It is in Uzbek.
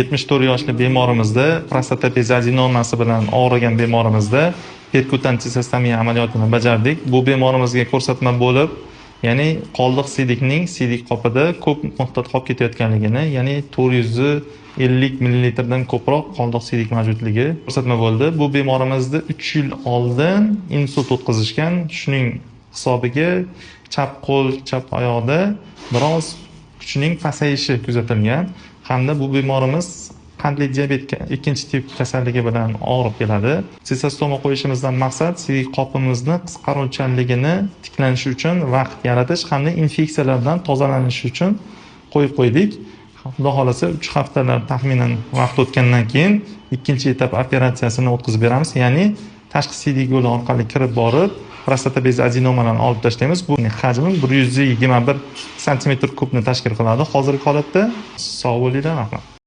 74 yoshli bemorimizda prostata bezi adenomasi bilan og'rigan bemorimizda perkutan sistomiya amaliyotini bajardik. Bu bemorimizga ko'rsatma bo'lib, ya'ni qoldiq siydikning siydik qopida ko'p miqdorda qolib ketayotganligini, ya'ni 450 millilitrdan ko'proq qoldiq siydik mavjudligi ko'rsatma bo'ldi. Bu bemorimizda 3 yil oldin insult o'tkazishgan, shuning hisobiga chap qo'l, chap oyoqda biroz kuchining pasayishi kuzatilgan hamda bu bemorimiz qandli diabetga ikkinchi tip kasalligi bilan og'rib keladi. Sistoma qo'yishimizdan maqsad siydik qopimizni qisqaruvchanligini tiklanishi uchun vaqt yaratish hamda infeksiyalardan tozalanishi uchun qo'yib qo'ydik. Xudo xohlasa 3 haftalar taxminan vaqt o'tgandan keyin ikkinchi etap operatsiyasini o'tkazib beramiz. Ya'ni tashqi siydik yo'li orqali kirib borib, prostata bezi adenomalarni olib tashlaymiz. Bu hajmi 121 santimetr kubni tashkil qiladi hozirgi holatda. Sog' bo'linglar, rahmat.